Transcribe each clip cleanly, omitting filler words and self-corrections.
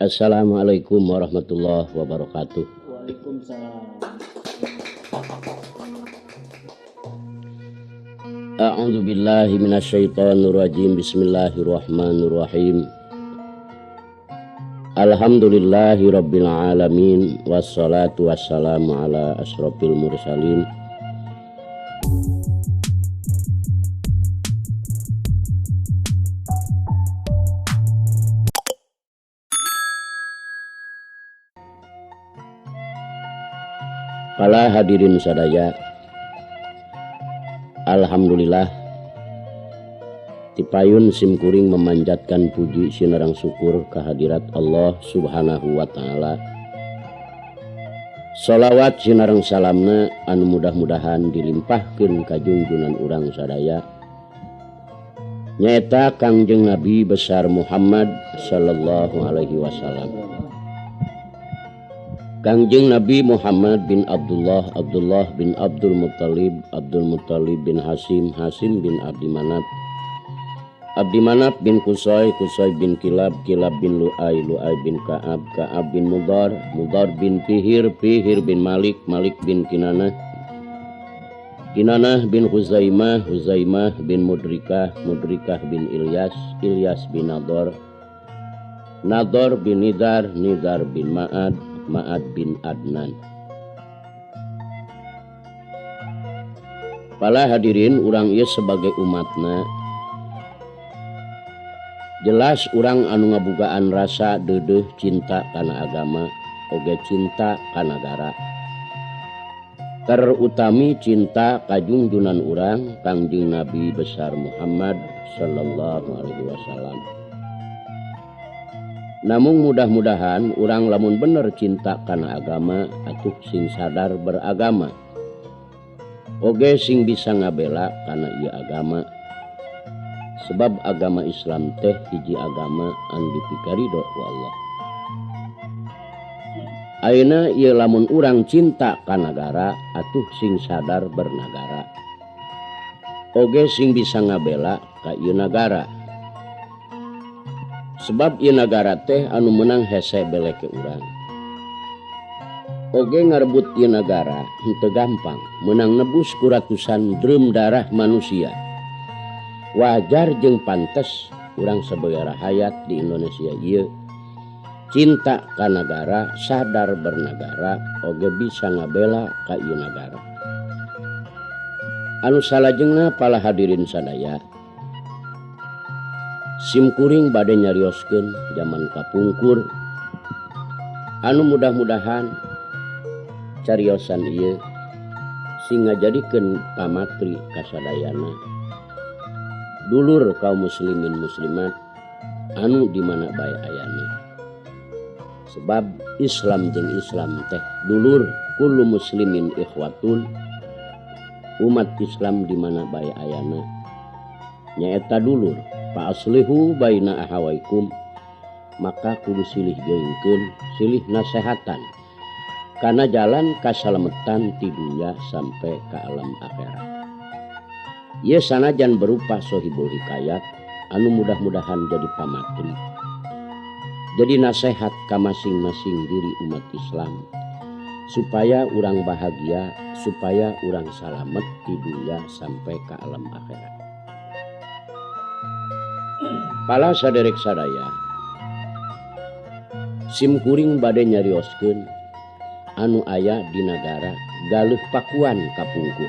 Assalamualaikum warahmatullahi wabarakatuh. Waalaikumsalam. A'udzu billahi minasyaitonir rajim. Bismillahirrahmanirrahim. Alhamdulillahi rabbil alamin wassalatu wassalamu ala asyrafil mursalin. Para hadirin sadaya, alhamdulillah tipayun simkuring memanjatkan puji sinareng syukur kehadirat Allah Subhanahu wa taala. Sholawat sinareng salamna anu mudah-mudahan dilimpahkeun ka junjunan urang sadaya nyaeta Kangjeng Nabi besar Muhammad sallallahu alaihi wasallam. Kangjeng Nabi Muhammad bin Abdullah, Abdullah bin Abdul Muttalib, Abdul Muttalib bin Hasim, Hasim bin Abdi Manaf, Abdi Manaf bin Qusay, Qusay bin Kilab, Kilab bin Lu'ay, Lu'ay bin Ka'ab, Ka'ab bin Mudar, Mudar bin Fihir, Fihir bin Malik, Malik bin Kinanah, Kinanah bin Huzaimah, Huzaimah bin Mudrikah, Mudrikah bin Ilyas, Ilyas bin Nador, Nador bin Nidar, Nidar bin Ma'ad, Ma'ad bin Adnan. Para hadirin, urang ieu sebagai umatna jelas urang anu ngabogaan rasa deudeuh cinta kana agama oge cinta ka nagara, terutami cinta ka junjunan urang Kangjeng Nabi besar Muhammad sallallahu alaihi wasallam. Namun mudah-mudahan urang lamun bener cinta kana agama atuh sing sadar beragama oge sing bisa ngabela kana ieu agama, sebab agama Islam teh hiji agama anu dipikarido ku Allah. Ayeuna ieu lamun urang cinta ka nagara atuh sing sadar bernagara oge sing bisa ngabela ka ieu nagara, sebab ieu nagara teh anu meunang hese beleke urang. Oge ngarebut ieu nagara henteu gampang, meunang nebus ku ratusan drum darah manusia. Wajar jeung pantes urang sebagai rahayat di Indonesia ieu cinta ka nagara, sadar bernagara, oge bisa ngabela ka ieu nagara. Anu salajengna para hadirin sadaya, simkuring bade nyarioskeun zaman kapungkur anu mudah-mudahan cariosan ieu sing ngajadikeun pamatri kasadayana dulur kaum muslimin muslimat anu di mana bae ayana. Sebab Islam jeung Islam teh dulur, kullu muslimin ikhwatun, umat Islam di mana bae ayana nyaeta dulur. Fa aslihu baina ahawaikum, maka kudu silih geungkeun, silih nasehatan kana jalan kasalametan ti dunya sampai ka alam akhirat. Ieu sanajan berupa sohibul hikayat anu mudah-mudahan jadi pamatri, jadi nasehat ka masing-masing diri umat Islam supaya urang bahagia, supaya urang salamet di dunya sampai ka alam akhirat. Pala saderek sadaya, simkuring bade nyarioskeun anu aya di nagara Galuh Pakuan kapungkur.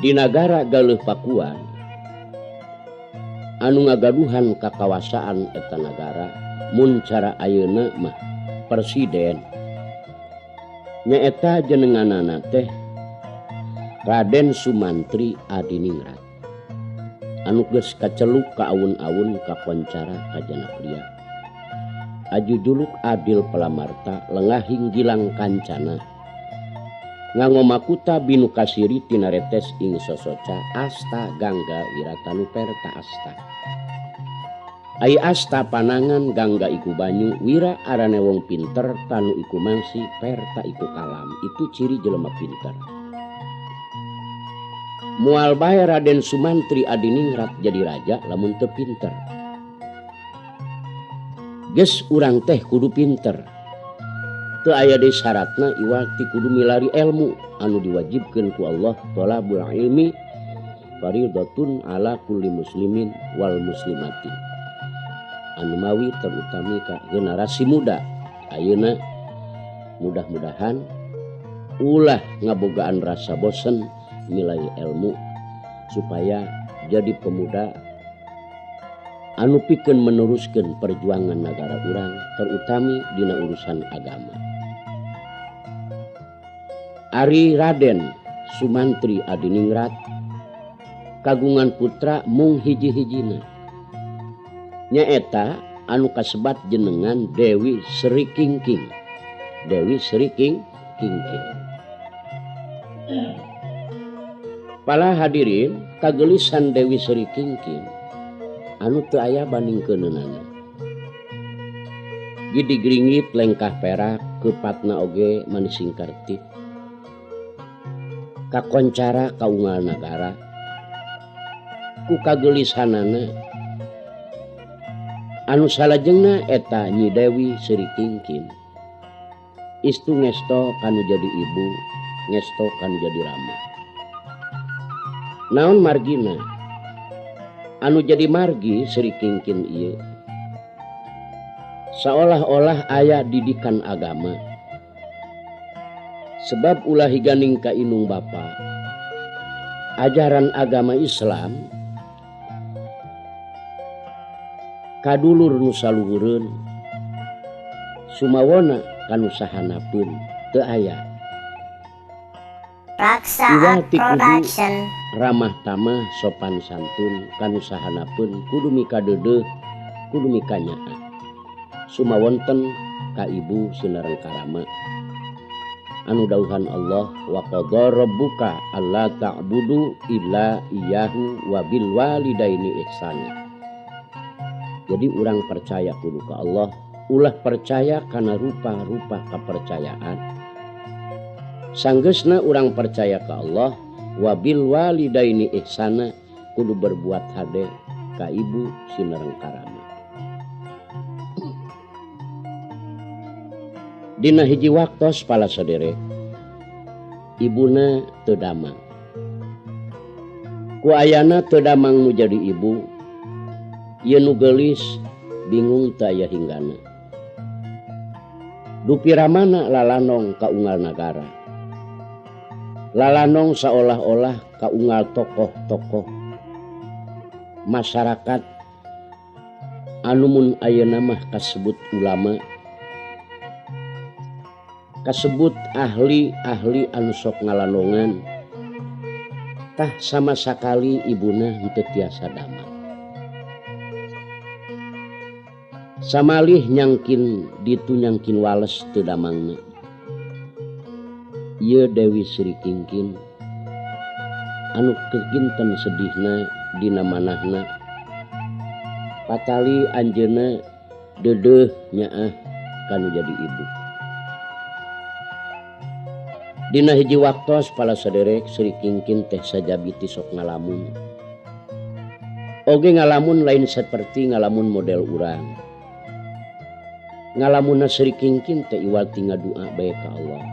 Di nagara Galuh Pakuan anu ngagaduhan kakawasaan eta nagara mun cara ayeuna mah presiden nyaeta jenenganana teh Raden Sumantri Adiningrat anu geus kaceluk ka awun-awun kakoncara ka Janapria. Aju juluk adil palamarta lengahing gilang kancana nganggo makuta binu kasiri tinaretes ing sosoca asta gangga wiratanu perta asta. Ai asta panangan gangga iku banyu wira arane wong pinter tanu iku mangsi perta iku kalam. Itu ciri jelema pinter. Mual bae Raden Sumantri Adiningrat jadi raja lamun teu pinter. Geus urang teh kudu pinter. Teu aya deui syaratna iwal ti kudu milari ilmu anu diwajibkeun ku Allah thalabul ilmi faridatun ala kulli muslimin wal muslimati. Anu mawi terutami ka generasi muda ayeuna mudah-mudahan ulah ngabogaan rasa bosen nilai ilmu supaya jadi pemuda anu pikeun meneruskeun perjuangan nagara urang terutami dina urusan agama. Ari Raden Sumantri Adiningrat kagungan putra mung hiji-hijina nyaeta anu kasebat jenengan Dewi Sri Kingking. Dewi Sri Kingking. Para hadirin, kagelisan Dewi Sri Kingking anu teu aya bandingkeunana. Gidi gringit lengkah perak kepatna oge manising kartip. Kakoncara kaunggal nagara. Ku kagelisanana anu salajengna eta Nyi Dewi Sri Kingking. Istu ngesto kanu jadi ibu, ngesto kanu jadi rama. Naon margina? Anu jadi margi Sri Kingkin ieu seolah-olah aya didikan agama. Sebab ulah higaning ka inung bapa, ajaran agama Islam kadulur nu saluhureun sumawona kanu sahanapeun teu aya. Raksa Production ramah tamah sopan santun kanu sahanapeun kudu mikadeudeuh kudu mikanyaah sumawonten ka ibu sinareng karama anu dauhan Allah wa qadara rabbuka alla ta'budu illa iyyahu wa bil walidaini ihsana. Jadi urang percaya kudu ka Allah, ulah percaya kana rupa-rupa kepercayaan. Sanggeusna urang percaya ka Allah wabil walidaini ihsana kudu berbuat hade ka ibu sinareng karama. Dina hiji waktos pala saderek ibuna teu damang. Ku ayana teu damang nu jadi ibu, ieu nu geulis bingung teu aya hinggana. Dupi ramana lalanong ka unggal nagara. Lalanong seolah-olah kaunggal tokoh-tokoh masyarakat anu mun ayeuna mah kasebut ulama, kasebut ahli-ahli anu sok ngalanongan, tah sama sakali ibuna henteu tiasa damang. Samalih nyangkin ditu nyangkin wales teu damangna. Ieu Dewi Sri Kingkin anu keginten sedihna dina manahna patali anjeunna deudeuh nyaah kanu jadi ibu. Dina hiji waktos pala saderek Sri Kingkin teh sajabiti sok ngalamun. Oge ngalamun lain seperti ngalamun model urang. Ngalamunna Sri Kingkin teh iwal ti ngadua bae ka Allah.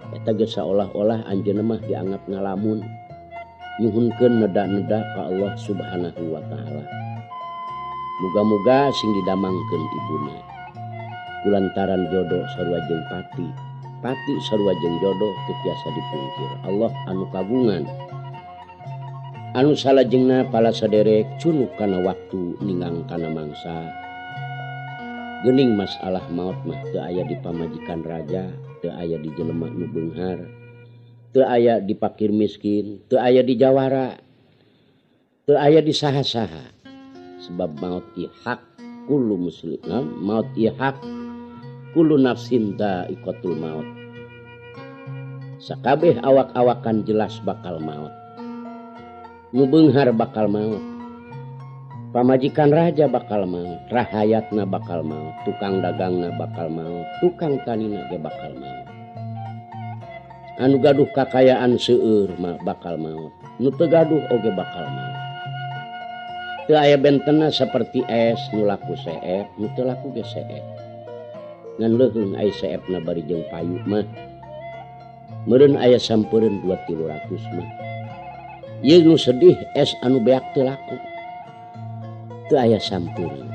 Eta geus saolah-olah anjeunna mah dianggap ngalamun nyuhunkeun neda-neda ka Allah Subhanahu wa taala. Muga-muga sing didamangkeun ibuna. Kulantaran jodoh sarua jeung pati, pati sarua jeung jodoh teu tiasa dipungkir. Allah anu kagungan. Anu salajengna pala saderek cunuk kana waktu ninggang kana mangsa. Geuning masalah maot mah teu aya di pamajikan raja, teu aya di jelema nu beunghar, teu aya di pakir miskin, teu aya di jawara, teu aya di saha-saha. Sebab maot ieu hak kullu muslim, maot ieu hak kullu nafsin dha'iqatul maut. Sakabeh awak-awakan jelas bakal maot. Nu beunghar bakal maot. Pamajikan raja bakal maot, rahayatna bakal maot, tukang dagangna bakal maot, tukang tanina ge bakal maot. Anu gaduh kakayaan seueur bakal maot, nu teu gaduh oge bakal maot. Teu aya bentena seperti es nu laku seep, nu teu laku ge seep. Ngan leuheung ai seepna bari jeung payu mah. Meureun aya sampeureun 200-300 mah. Ieu nu sedih es anu beak teu laku. Teu aya sampeureun.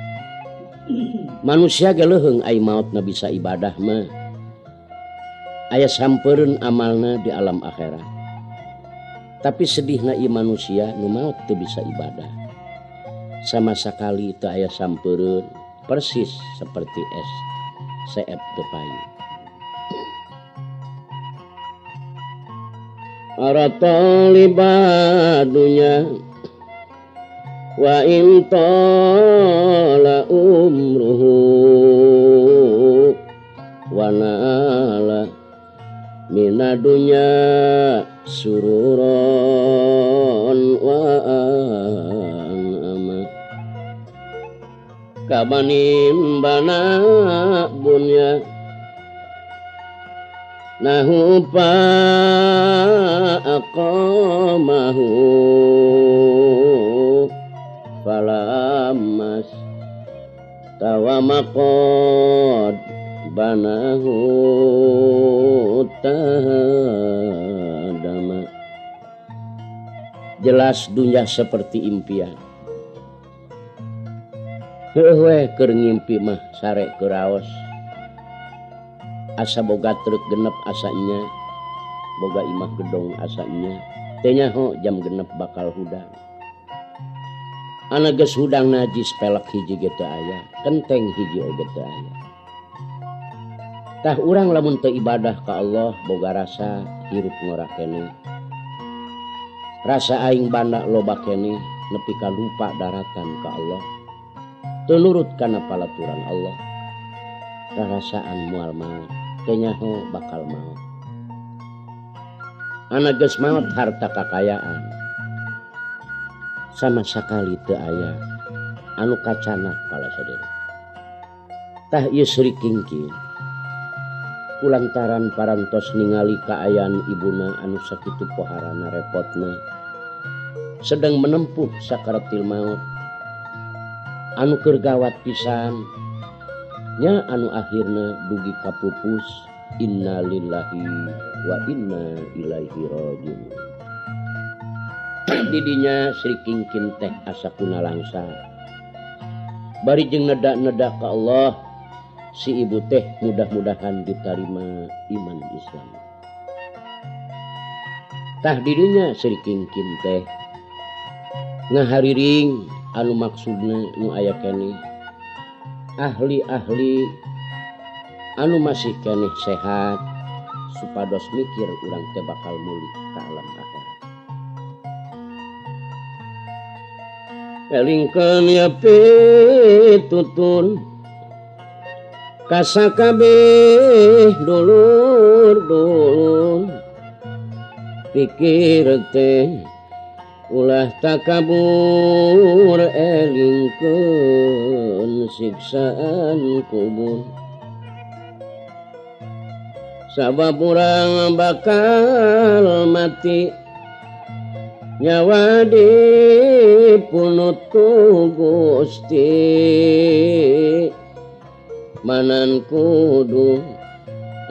Manusia ge leuheung ai maotna bisa ibadah mah. Aya sampeureun amalna di alam akhirat. Tapi sedihna ieu manusia nu maot teu bisa ibadah. Sama sekali teu aya sampeureun, persis seperti es seep teu payu. Para talibat dunya wa in tala umruhu wa nala mina dunya sururon wa anama kabanim bana bunya nahupa aqamahu falamas tawamaqad banahu tahadama. Jelas dunia seperti impian. Heuh we keur ngimpi mah sare keur raos. Asa boga truk genep asanya, boga imah gedong asanya, teu nyaho jam genep bakal hudang. Ana geus hudang najis pelek hiji ge teu aya, kenteng hiji oge teu aya. Tah urang lamun teu ibadah ka Allah boga rasa hirup ngora keneh. Rasa aing banda loba keneh nepi ka lupa daratan ka Allah. Teu nurut kana palaturan Allah. Rarasaan moal maot, teu nyaho bakal maot. Ana geus maot harta kakayaan. Sama sakali teu aya anu kacana pala saudara. Tah ieu Sri Kingkin kulantaran parantos ningali kaayaan ibuna anu sakitu poharana repotna sedang menempuh sakaratil maut anu keur gawat pisan nya anu akhirna dugi kapupus innalillahi wa inna ilaihi rajiun. Didinya Sri Kingkin teh asa kunalangsa bari jeung neda-neda ka Allah si ibu teh mudah-mudahan diterima iman Islam. Tah dirinya Sri Kingkin teh ngahariring anu maksudna nu aya keneh ahli-ahli anu masih keneh sehat supados mikir urang teh bakal mulih ka alam akhirat. Elingkeun ya pitutur kasakabeh dulur-dulur pikir teh ulah takabur elingkeun siksaan kubur sabab urang bakal mati nyawa dipunut ku Gusti manan kudu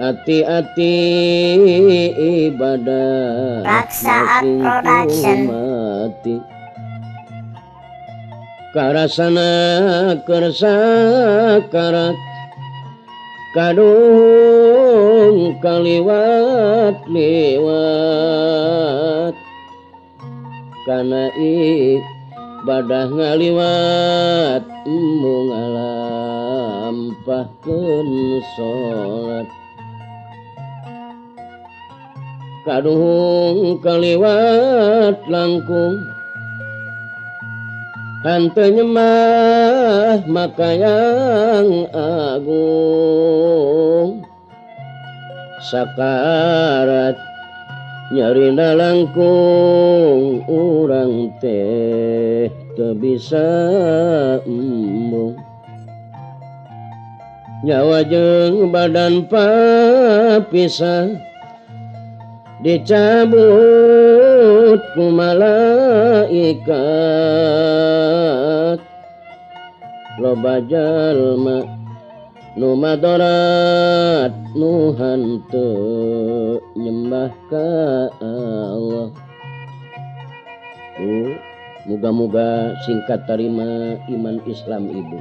hati-hati ibadah Raksa Production mati karasana keur sakarat kadung kaliwat liwat kana ibadah ngaliwat embung ngalampahkeun salat kaduhung kaliwat langkung henteu nyembah maka yang agung sakarat nyarina langkung urang teh teu bisa embung nyawa jeung badan papisah dicabut ku malaikat loba jalma nu madarat nu hanteu nyembah ka Allah. Muga-muga singkat tarima iman Islam ibu.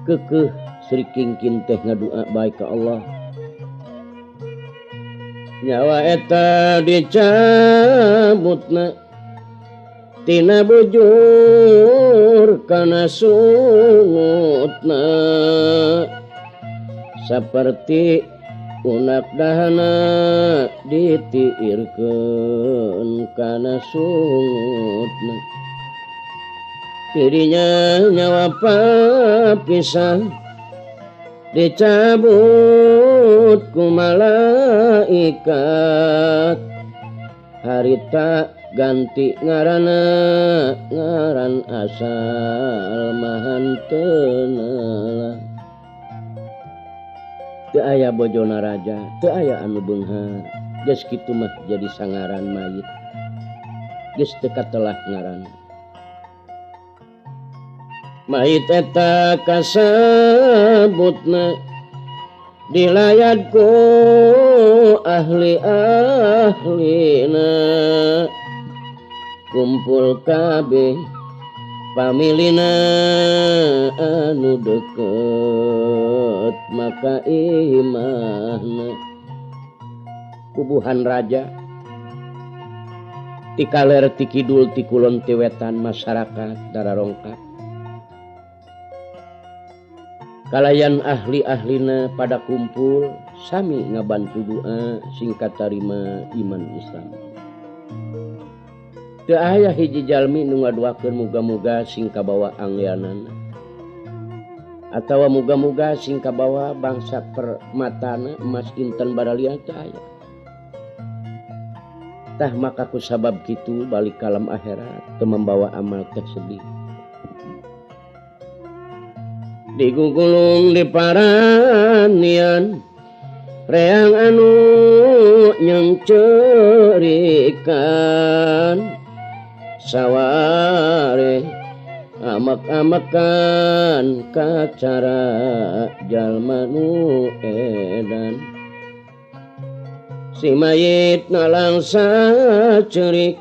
Kekeh Sri Kingkin teh ngadua baik ka Allah. Nyawa eta dicabutna tina bujur kana sungutna saperti unak dahana ditiirkeun kana sungutna. Dirinya nyawa papisah dicabut ku malaikat harita ganti ngaranna ngaran asal mahanteuna. Teu aya bojona raja, teu aya anu beunghar, geus kitu mah jadi sangaran mayit, geus teu katelah ngaranna. Mayit eta kasebutna dilayat ku ahli-ahlina kumpul kabeh pamilina anu deket maka imahna. Kubuhan raja ti kaler ti kidul ti kulon ti wetan masyarakat dararongkak kalayan ahli-ahlina pada kumpul sami ngabantu doa singkat tarima iman Islam. Teu aya hiji jalmi nu ngaduakeun muga-muga sing kabawa angleanana atawa muga-muga sing kabawa bangsa permatana emas intan baralia teu aya. Tah maka ku sabab kitu balik kalam akhirat teu membawa amal teh sedih. Digugulung di paranian reang anu nyengcerikan saware amak-amakan kacara jalma nu edan. Si mayit nalangsa cerik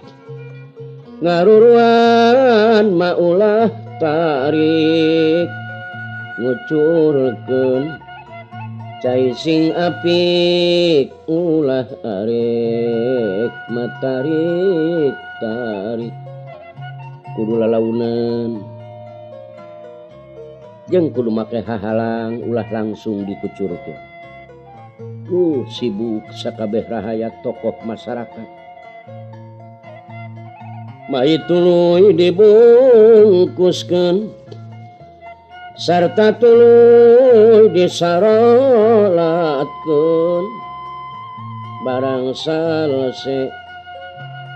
ngaruruan maulah tarik ngucurkeun cai sing apik ulah arek matarik tarik kudu lalaunan jeung kudu make hahalang ulah langsung dikucurkeun. Sibuk sakabeh rahayat tokoh masyarakat mayit tuluy dibungkuskeun sarta tuluy disarolatkeun barang salese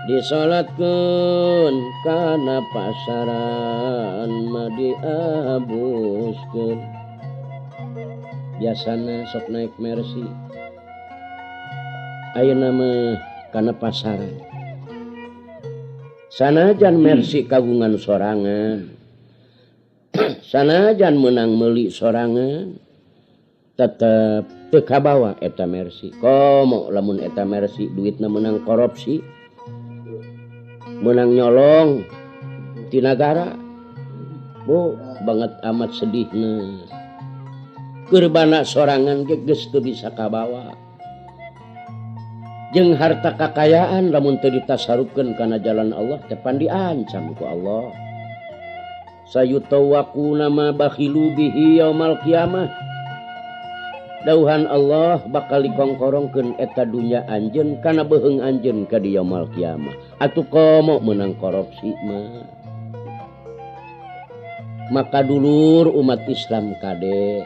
disolatkeun kana pasaran mah diabuskeun. Biasana sok naik Mercy ayeuna mah kana pasaran. Sanajan Mercy kagungan sorangan, sanajan menang meuli sorangan, tetep teu kabawa eta Mercy. Komo lamun eta Mercy duitna menang korupsi, menang nyolong ti nagara. Bu, banget amat sedihna. Kurbana sorangan ge geus teu bisa kabawa. Jeung harta kakayaan lamun teu ditasarufkeun kana jalan Allah teh pan diancam ku Allah. Sayutawaquna ma bakhilu bihi yaumal qiyamah. Dauhan Allah bakal dikongkorongkeun eta dunya anjeun kana beuheung anjeun ka di yaumal qiyamah. Atuh komo meunang korupsi mah. Maka dulur umat Islam kade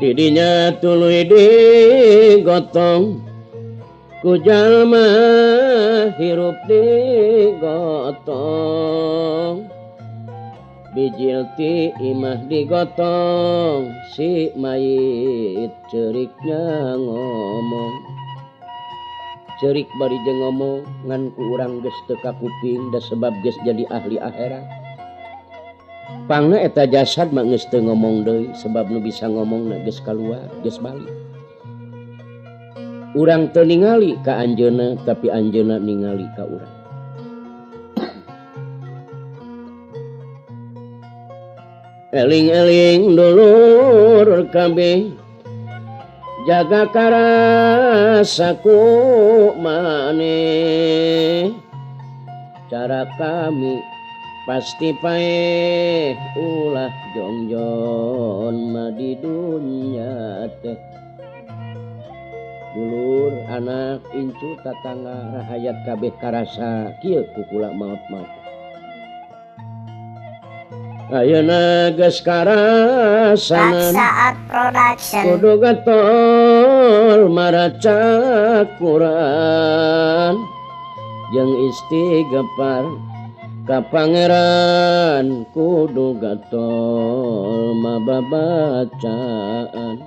didinya tuluy digotong ku jalma hirup digotong Bijil ti imah digotong si mayit ceriknya ngomong. Cerik bari jeung ngomong ngan ku urang geus teu kakuping da sebab geus jadi ahli akhirat. Pangna eta jasad mah geus teu ngomong deui sebab nu bisa ngomongna geus kaluar, geus balik. Urang teu ningali ka anjeunna tapi anjeunna ningali ka urang. Eling-eling dulur kabeh jaga karasaku maneh cara kami pasti paeh ulah jongjon mah di dunya teh. Dulur anak incu tatangga rahayat kabeh karasa kieu ku kula maot-maot. Ayeuna geus karasanan Saat Production kudu getol maraca Quran jeung istighfar ka pangeran kudu getol mababacaan.